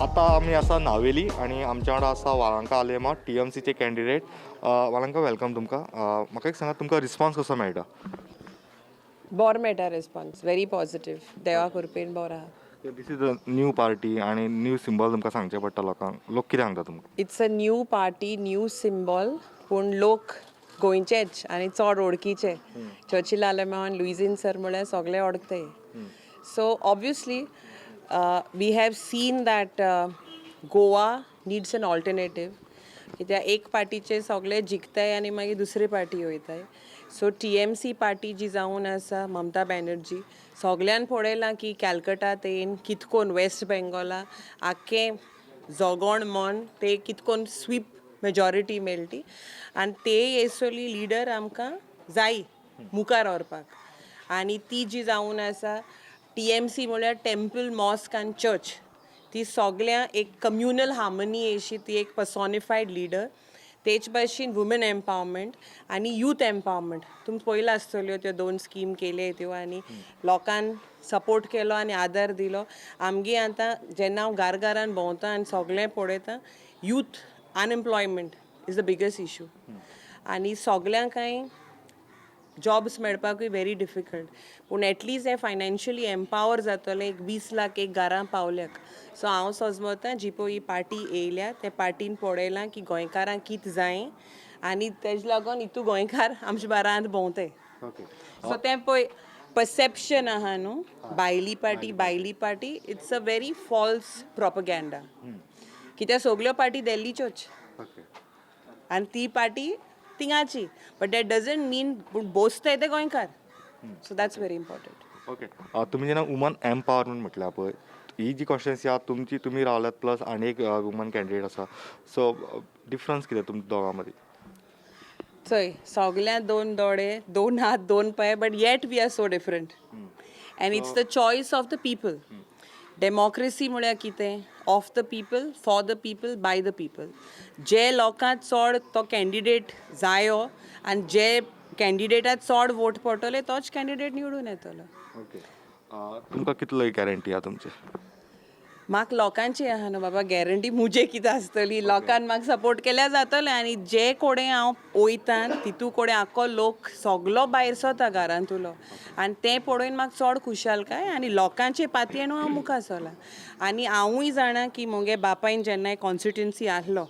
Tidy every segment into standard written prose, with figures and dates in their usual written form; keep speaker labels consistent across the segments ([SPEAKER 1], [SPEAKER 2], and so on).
[SPEAKER 1] आतां आमी आसा नावेली आनी आमच्या वांगडा आसा वालांका आलेमांव, टीएमसीचे कॅन्डिडेट. वालांका, welcome तुमकां. म्हाका एक सांगात, तुमकां रिस्पॉन्स कसो मेळटा?
[SPEAKER 2] बरो मेळटा रिस्पॉन्स, व्हेरी पॉझिटीव. देवा कृपेन बरो आहा.
[SPEAKER 1] This is a new party आनी न्यू सिंबल तुमकां सांगचें पडटा लोकांक. लोक कितें सांगता तुमकां?
[SPEAKER 2] It's a new party, new symbol, पूण लोक गोंयचेच आनी चड वळखीचे. चर्चिल आलेमांव आनी लुइझीन सर म्हळ्यार सगळे वळखताय. So obviously we have seen that Goa needs an alternative, कित्याक एक पार्टीचे सगळे जिखताय आनी मागीर दुसरे पार्टी वयताय. सो टीएमसी पार्टी जी जावन आसा, ममता बॅनर्जी, सगळ्यान पळयलां की कॅलकटा तेन कितकोन वेस्ट बेंगॉला आख्खें जोगोण मन ते कितकोन स्वीप मेजॉरिटी मेळटी आनी ते येसोली लिडर आमकां जाय मुखार व्हरपाक. आनी ती जी जावन आसा टीएमसी, म्हळ्यार टेम्पल, मॉस्क आनी चर्च, ती सगळ्यां एक कम्युनल हार्मनी अशी ती एक पर्सॉनिफायड लिडर. तेच भाशेन वुमेन एम्पावरमेंट आनी यूथ एम्पावरमेंट तुमी पळयलां आसतल्यो, त्यो दोन स्कीम केल्यो त्यो आनी लोकान सपोर्ट केलो आनी आदार दिलो. आमगे आतां जेन्ना हांव घार घरान भोंवता आनी सगळें पळयता, youth unemployment is the biggest issue आनी सगल्यांक कांय जॉब्स मेळपाकूय व्हेरी डिफिकल्ट. पूण एटलिस्ट हे फायनान्शियली एम्पावर जातले एक 20 लाख एक घरां पावल्याक. सो हांव सोजमता, जी पळय ही पार्टी येयल्या, ते पार्टीन पळयलां की गोंयकारांक कितें जाय आनी तेज लागून हितू गोंयकार आमच्या बारांत भोंवताय. सो तें पळय परसेप्शन आहा न्हू, भायली पार्टी, भायली party, it's a very false propaganda, कित्याक सगल्यो पार्टी दिल्लीच्योच आनी ती पार्टी थिंगाची, बट that doesn't मीन पूण बोसताय ते गोंयकार. So that's very important.
[SPEAKER 1] Okay, तुमी जेन्ना वुमन एम्पावरमेंट म्हटल्या पळय, ही जी कॉन्स्टिट्युएन्सी आहा तुमची, तुमी रावल्यात प्लस आनी एक वुमन कॅन्डिडेट आसा, सो डिफरन्स कितें तुमच्या दोगां मदीं?
[SPEAKER 2] चोय, सगल्या दोन दोळे, दोन हात, दोन पांय, but yet we are so different and it's the choice of the people. Democracy म्हळ्यार कितें? Of the people, for the people, by the people. जे लोकांक चड तो कॅन्डिडेट जायो आनी जे कॅन्डिडेटाक चड वोट पडटले, तोच कॅन्डिडेट निवडून येतलो.
[SPEAKER 1] ओके, तुमकां कितलो गॅरंटी आहा तुमची?
[SPEAKER 2] म्हाका लोकांची आहा न्हू बाबा गॅरंटी, मुजे कितें आसतली? लोकान म्हाका सपोर्ट केल्यार जातलें. आनी जे कोडे हांव वयता, तितू कोडे आख्खो लोक सगलो भायर सरता घरांतलो आनी तें पळोवन म्हाका चड खुशालकाय आनी लोकांचे पातयेनू हांव मुखार सरलां. आनी हांवूय जाणा की मुगे बापायन जेन्ना कॉन्स्टिट्युन्सी आहलो,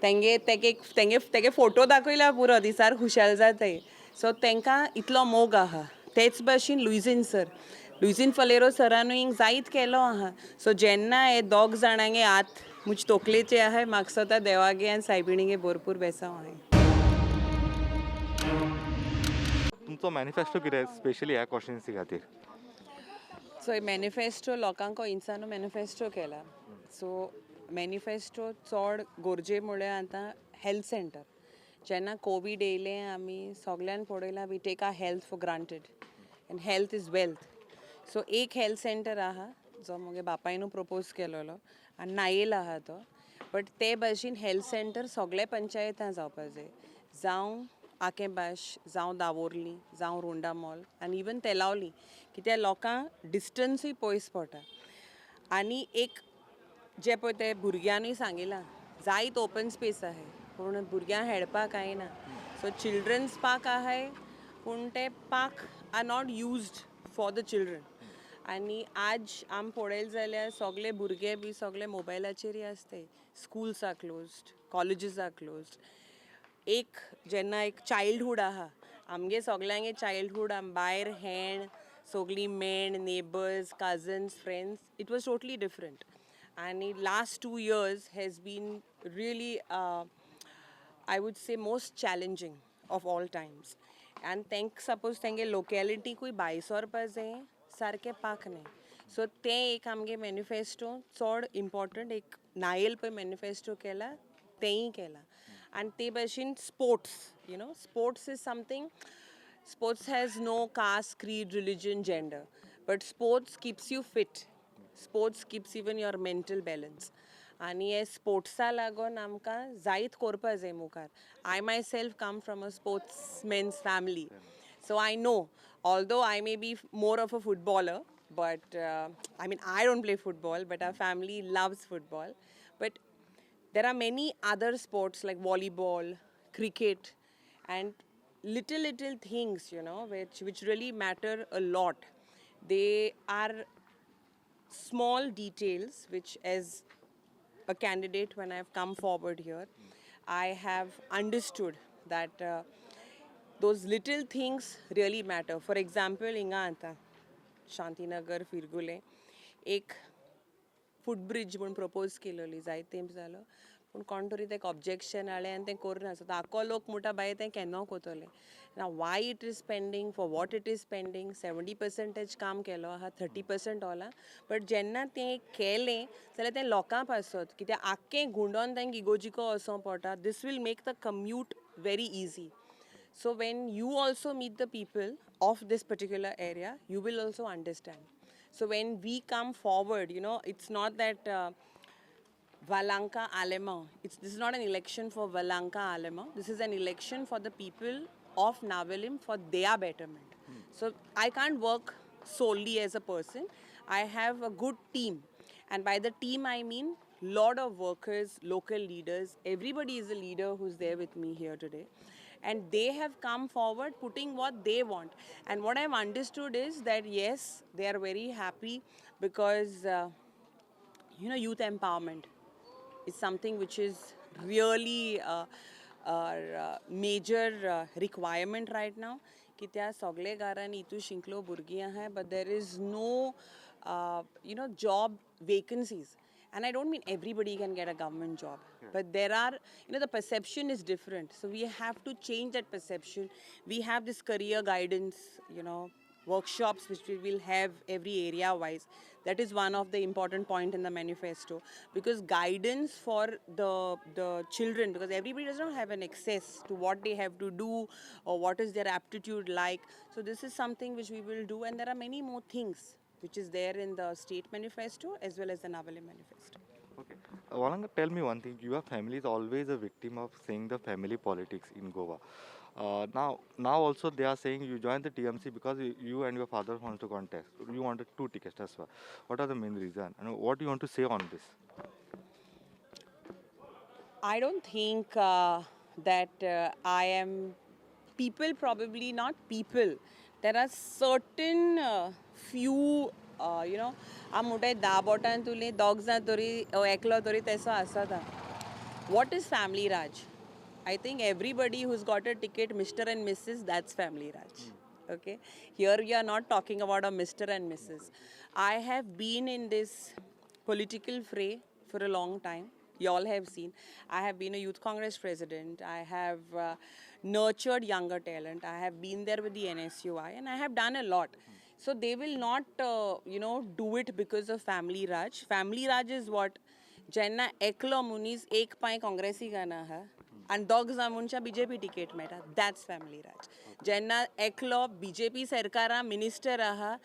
[SPEAKER 2] तेंगे तेगे तेंगे तेगे फोटो दाखयल्यार पुरो, दिसार खुशाल जाताय. सो तांकां इतलो मोग आहा. तेच भाशेन लुइझीन सर, लुइझीन फलेरो सरानूय हिंग जायत केलो आहा. सो जेन्ना हे दोग जाणांगे हात मुज तोकलेचे आहाय, म्हाका दिसता देवागे आनी सायबिणीगे भरपूर बेसांव आहाय.
[SPEAKER 1] तुमचो मॅनिफेस्टो कितें स्पेशली ह्या कॉन्स्टिट्युएन्सी खातीर?
[SPEAKER 2] सो मॅनिफेस्टो, लोकांको इन्सानो मॅनिफेस्टो केला. सो मॅनिफेस्टो चड गरजे म्हळ्यार आतां हेल्थ सेंटर. जेन्ना कोवीड येयलें, आमी सगल्यान पळयलां, we take our health for granted and health is wealth. So एक हेल्थ सेंटर आहा जो मुगे बापायनू प्रपोज केलोलो आनी नायेल आहा तो, बट ते भाशेन हेल्थ सेंटर सगळे पंचायतां जावपा जाय, जावं आकेबाश, जावं दावोर्ली, जावं रोंडा मॉल आनी इवन तेलावली, कित्याक लोकांक डिस्टन्सूय पयस पडटा. आनी एक जे पळय ते भुरग्यांनूय सांगिलां, जायत ओपन स्पेस आहाय पूण भुरग्यांक खेळपाक कांय ना. सो चिल्ड्रन्स पार्क आहाय पूण ते park are not used for the children. आनी आज आमी पळयलें जाल्यार सगले भुरगे बी सगले मोबायलाचेरय आसताय. Schools are closed, colleges are closed. एक जेन्ना एक चायल्डहूड आहा आमगे सगल्यांगे, चायल्डहूड आमी भायर हेण सगलीं मेण, neighbours, cousins, friends, it was totally different. आनी last 2 years has been really, I would say, most challenging of all times. आनी तांकां सपोज तेंगे लोकेलिटीकूय भायर सरपा जाय, सारकें पाक न्हय. सो तें एक आमगे मॅनिफेस्टो चड इम्पॉर्टंट. एक नायल पळय मॅनिफेस्टो केला, तेंय केलां. आनी ते भाशेन sports, sports is something, sports has no caste, creed, religion, gender, but sports keeps you fit, sports keeps even your mental balance. आनी हे स्पोर्ट्सा लागून आमकां जायत करपा जाय मुखार. I myself come from a sportsman's family, so I know, although I may be more of a footballer. But I mean, I don't play football, but our family loves football. But there are many other sports like volleyball, cricket, and little little things which really matter a lot. They are small details which, as a candidate, when I've come forward here, I have understood that those little things really matter. For example, हिंगा आतां शांतीनगर फिरगुले एक फूट bridge म्हूण propose केलेली, जायते तेंप जालो, पूण कोण तरी तेका ऑब्जेक्शन हाडलें आनी तें करूना. सो आख्खो लोक म्हणटा, बाये, तें केन्ना कोतोलें ना. Why it is pending, for what it is pending? 70% काम केलो आहा, 30% होला. बट जेन्ना तें केलें जाल्यार तें लोकां पासत, कित्याक आख्खें गुंडोन तांकां इगोजिको वचों पडटा. This will make the commute very easy. So when you also meet the people of this particular area, you will also understand. So when we come forward, it's not that Valanka Alemao. It's this is not an election for Valanka Alemao. This is an election for the people of Navelim, for their betterment. So I can't work solely as a person. I have a good team. And by the team I mean lot of workers, local leaders. Everybody is a leader who's there with me here today. And they have come forward putting what they want. And what I've understood is that yes, they are very happy because youth empowerment is something which is really major requirement right now. कित्या सगळे घरांनी इतू शिकलो भुरगीं आहाय, but there is no job vacancies. And I don't mean everybody can get a government job, but there are the perception is different, so we have to change that perception. We have this career guidance workshops which we will have every area wise. That is one of the important point in the manifesto, because guidance for the children, because everybody does not have an access to what they have to do or what is their aptitude like. So this is something which we will do, and there are many more things which is there in the state manifesto as well as the Navelim manifesto.
[SPEAKER 1] Okay. Valanka, tell me one thing. Your family is always a victim of saying the family politics in Goa. Now also they are saying you joined the TMC because you and your father want to contest. You wanted two tickets as well. What are the main reason and what do you want to say on this?
[SPEAKER 2] I don't think that I am people, probably not people. There are certain few आम म्हणटाय धा बोटान तुली दोग जाण तरी एकलो तरी तेसो आसता. What is family Raj? I think everybody who's got a ticket, Mr. and Mrs., that's family Raj. Okay, here we are not talking about a Mr. and Mrs. I have been in this political fray for a long time. You all have seen. I have been a Youth Congress president. I have nurtured younger talent. I have been there with the NSUI and I have done a lot. So they will not do it because of family Raj. Family Raj is what? जेन्ना एकलो मनीस एक पांय काँग्रेसीक आहा आनी दोग जाण मनशां बीजेपी टिकेट मेळटा, that's family राज. जेन्ना एकलो बीजेपी सरकारां मिनिस्टर आहा,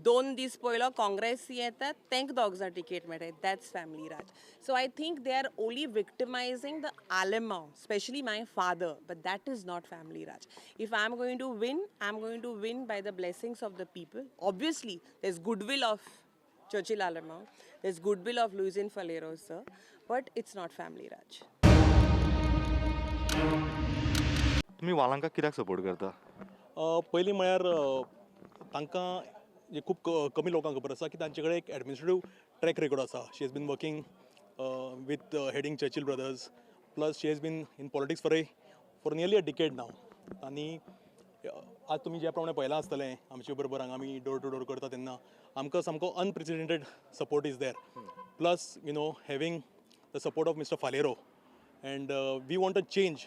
[SPEAKER 2] दोन दीस पयलो काँग्रेस येता, तांकां दोग जाण टिकेट मेळटा, that's family Raj. So I think they are only victimizing the Alemao, specially my father, but that is not family Raj. If I am going to win, I am going to win by the blessings of the people. Obviously, there is goodwill of Churchill Alemao, there's goodwill of Luizinho Faleiro, sir, but it's not family Raj.
[SPEAKER 1] तुम्ही वालांका कित्याक support करता?
[SPEAKER 3] पयलीं म्हळ्यार तांकां जे खूब कमी लोकांक खबर आसा की तांचे कडेन एक एडमिनिस्ट्रेटीव ट्रॅक रेकॉर्ड आसा. She has been working with heading Churchill Brothers, plus she has been in politics for nearly a decade now. आनी आज तुमी ज्या प्रमाणे पळयलां आसतलें, आमचे बरोबर हांगा आमी डोर टू डोर करता तेन्ना आमकां सामको unprecedented support is there, plus having the support of Mr. Faleiro, and we want a change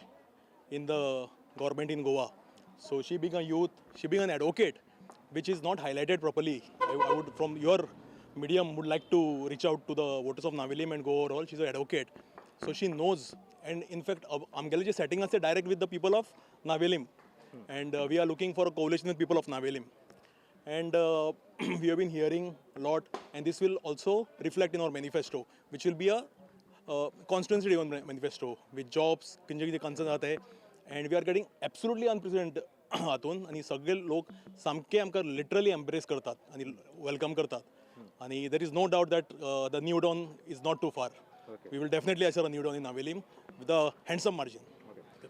[SPEAKER 3] in the government in Goa. So she being a youth, she being an advocate, which is not highlighted properly. I would, from your medium, would like to reach out to the voters of Navelim and Goa overall. She's an advocate, so she knows. And in fact, आमगेले जे setting आसा direct with the people of Navelim, and we are looking for a coalition with people of Navelim. And we have been hearing a lot, and this will also reflect in our manifesto, which will be a constituency driven manifesto with jobs, किंजे कितें concern जाता, and we are getting absolutely unprecedented हातून आनी सगळे लोक सामके आमकां literally embrace करतात आनी welcome करतात. आनी there is no doubt that the new dawn is not too far. We will definitely usher a new dawn in Navelim with a handsome margin.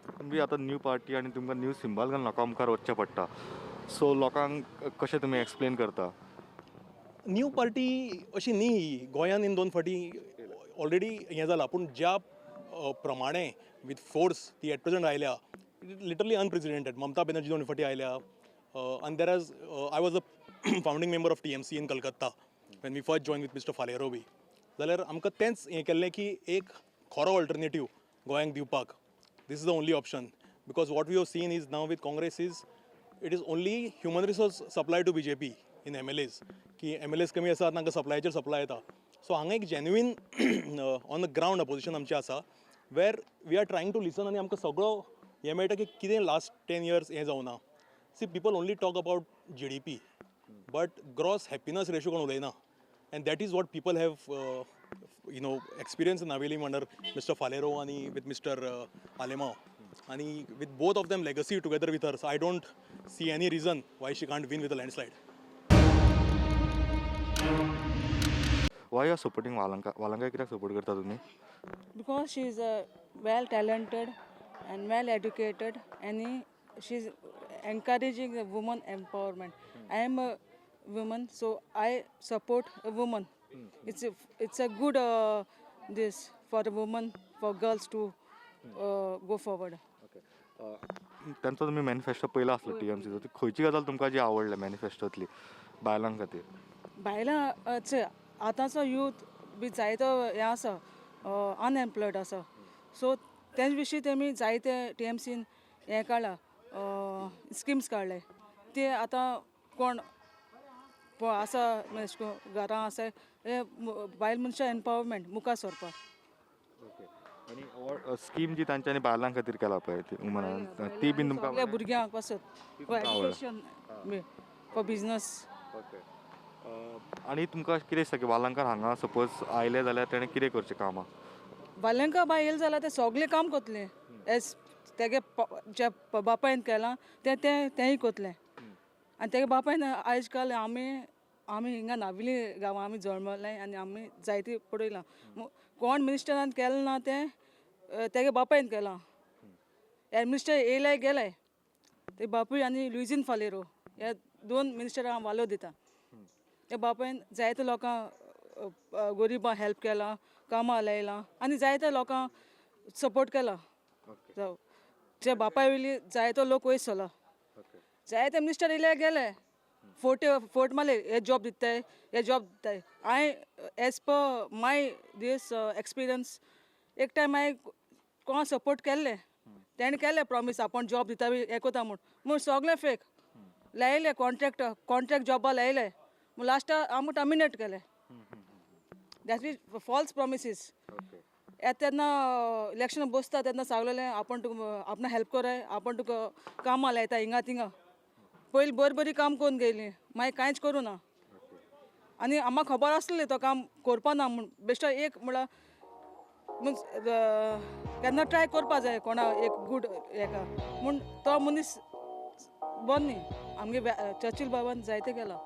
[SPEAKER 1] तुमी आतां न्यू पार्टी आनी तुमकां न्यू सिंबल घालून लोकां मुखार वचचें पडटा, सो लोकांक कशें तुमी एक्सप्लेन करता?
[SPEAKER 3] न्यू पार्टी अशी न्ही ही, गोंयान इन दोन फावटी ऑलरेडी हें जालां, पूण ज्या प्रमाणे विथ फोर्स ती एट प्रेझेंट आयल्या, लिटरली अनप्रेसिडेंटेड. ममता बॅनर्जी दोन फावटी आयल्या आनी there as I was a founding member of TMC in Calcutta when we first join with Mister Faleiro बी, जाल्यार आमकां तेंच हें केल्लें की एक खरो ऑल्टरनेटीव गोंयांक दिवपाक this is the only option, because what we have seen is now with Congress is it is only human resource supply to BJP in MLAs, की MLAs कमी आसात, तांकां सप्लायचेर सप्लाय येता. सो हांगा एक genuine on the ground opposition आमचें आसा, where we are trying to listen आनी आमकां सगळो हें मेळटा की कितें लास्ट 10 इयर्स हें जावना. See, people only talk about GDP, but gross happiness ratio कोण उलयना, and that is what people have experience in Navelim under Mister Faleiro आनी विथ मिस्टर आलेमाव, आनी with both of them legacy together with hers, I don't see any reason why she can't win with a landslide.
[SPEAKER 1] Why are supporting Valanka? Valanka कित्याक support करता तुमी?
[SPEAKER 4] Because she is a well talented and well educated and she is encouraging the woman empowerment. I am a woman, so I support a woman. It's a good this for a woman, for girls to go forward.
[SPEAKER 1] तांचो तुमी manifesto पयलो आसलो टीएमसीचो, ती खंयची गजाल तुमकां जी आवडल्या मॅनिफेस्टोंतली बायलां खातीर?
[SPEAKER 4] बायलां आतांचो यूथ बी जायतो हें आसा, अनएम्प्लॉयड आसा, सो तेज विशीं तेमी जायते टीएमसीन हें काडलां, स्किम्स काडले. ते आतां कोण आसा अशें करून घरां आसा, हे बायल मनशां एम्पावरमेंट मुखार सरपाक.
[SPEAKER 1] आनी स्कीम जी तांच्यांनी बायलां खातीर केला पळय ती वुमनान, ती बीन तुमकां
[SPEAKER 4] सगल्या भुरग्यांक पासत फॉर एज्युकेशन, फॉर बिजनस.
[SPEAKER 1] आनी तुमकां कितें दिसता की वालंकार हांगा सपोज आयले जाल्यार तेणें कितें करचें कामां?
[SPEAKER 4] वालंकार बाय येयले जाल्यार ते सगळें काम करतलें, एज तेगे जे बापायन केलां तें तेंय करतलें. आनी तेगे बापायन आयज काल आमी आमी हिंगा नावेली गांवां आमी जल्मले आनी आमी जायते पळयलां, कोण मिनिस्टरान केलें ना तें तेगे बापायन केलां. हे मिनिस्टर येयले गेले, ते बापूय आनी लुईझीन फालेरो ह्या दोन मिनिस्टरांक वालो दिता. त्या बापायन जायते लोकांक गरिबांक हेल्प केलां, कामां लायलां आनी जायते लोकांक सपोर्ट केला. जावं त्या बापाय वयली जायतो लोक वयर सरला, जायते मिनिस्टर येयले गेले, फोट फोट मारले, हे जॉब दिताय, हे जॉब दिताय. हांवें as per my this experience एक टायम हांवें कोणा सपोर्ट केल्ले, तेणें केलें प्रॉमीस आपूण जॉब दिता बी हें कोता म्हूण, म्हूण सगळें फेक लायले, कॉन्ट्रॅक्ट जॉबा लायले, म्हूण लास्टाक आमकां टर्मिनेट केले. That is false promises. येता तेन्ना इलेक्शन बसता तेन्ना सांगलेलें आपूण तुका आपणा हेल्प कोराय, आपूण तुका कामां लायता हिंगा थिंगा, पयलीं बरी बरी काम करून गेली, मागीर कांयच करूं ना. आनी आमकां खबर आसलें तो काम करपा ना म्हूण, बेश्टो एक म्हळ्यार केन्ना ट्राय करपा जाय कोणा एक गूड हेका म्हूण, तो मनीस बरो न्ही. आमगे चर्चिल बाबान जायते केलां.